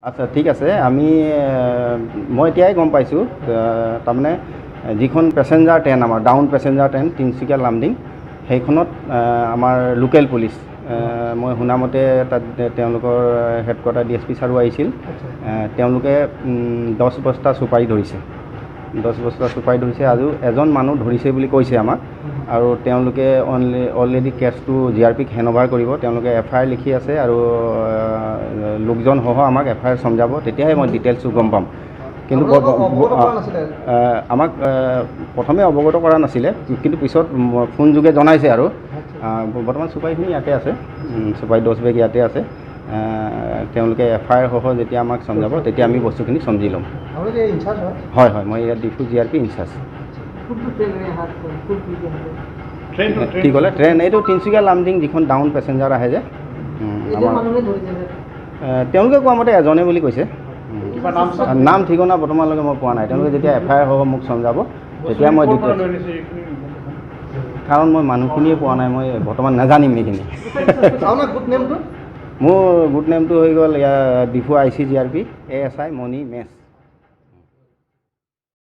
আচ্ছা, ঠিক আছে। মই এতিয়াই গম পাইছোঁ। তাৰমানে যিখন পেচেঞ্জাৰ ট্ৰেইন, আমাৰ down passenger train Tinsukia Lumding, সেইখনত আমাৰ লোকেল পুলিচ, মই শুনামতে তাত তেওঁলোকৰ হেডকোৱাৰ্টাৰ ডিএছপি ছাৰো আহিছিল। তেওঁলোকে 10 বস্তা চুপাৰি ধৰিছে, 10 বস্তা চুপাৰি ধৰিছে আৰু এজন মানুহ ধৰিছে বুলি কৈছে আমাক। আৰু তেওঁলোকে অলৰেডি কেছটো জিআৰপিক হেণ্ড অভাৰ কৰিব। তেওঁলোকে এফআইআৰ লিখি আছে আৰু লোকজনসহ আমাক এফআইআৰ চমজাব, তেতিয়াহে মই ডিটেইলছটো গম পাম। কিন্তু আপোনালোকক অৱগত কৰা নাছিলে? আমাক প্ৰথমে অৱগত কৰা নাছিলে, কিন্তু পিছত ফোনযোগে জনাইছে। আৰু বৰ্তমান চুপাৰিখিনি ইয়াতে আছে, চুপাৰি 10 বেগ ইয়াতে আছে। তেওঁলোকে এফআইআৰ সহ যেতিয়া আমাক চমজাব, তেতিয়া আমি বস্তুখিনি চমজি ল'ম। আপোনালোকে ইনচাৰ্জ হয়? হয়, মই ইয়াত ডিফু জিআৰপি ইনচাৰ্জ। কোনটো ট্ৰেইনেৰে অহা, কোনটো ট্ৰেইনটো? কি ক'লে? ট্ৰেইন এইটো তিনিচুকীয়া লামডিং যিখন ডাউন পেচেঞ্জাৰ আহে যে এজন আমাৰ মানুহে ধৰিছে? তেওঁলোকে কোৱা মতে এজনে বুলি কৈছে। কিবা নাম চাম? নাম ঠিকনা বৰ্তমানলৈকে মই পোৱা নাই। তেওঁলোকে যেতিয়া এফআইআৰ হ'ব মোক চমজাব, তেতিয়া মই ক'ৰ পৰা ডিটেইলছ লৈ আনিছে এইখিনি? কাৰণ মই মানুহখিনিয়ে পোৱা নাই, মই বৰ্তমান নাজানিম এইখিনি। আপোনাৰ গোট নেমটো? মোৰ গোট নেমটো হৈ গ'ল ইয়াৰ ডিফু আইচি জিআৰপি এএছআই মণি মেচ।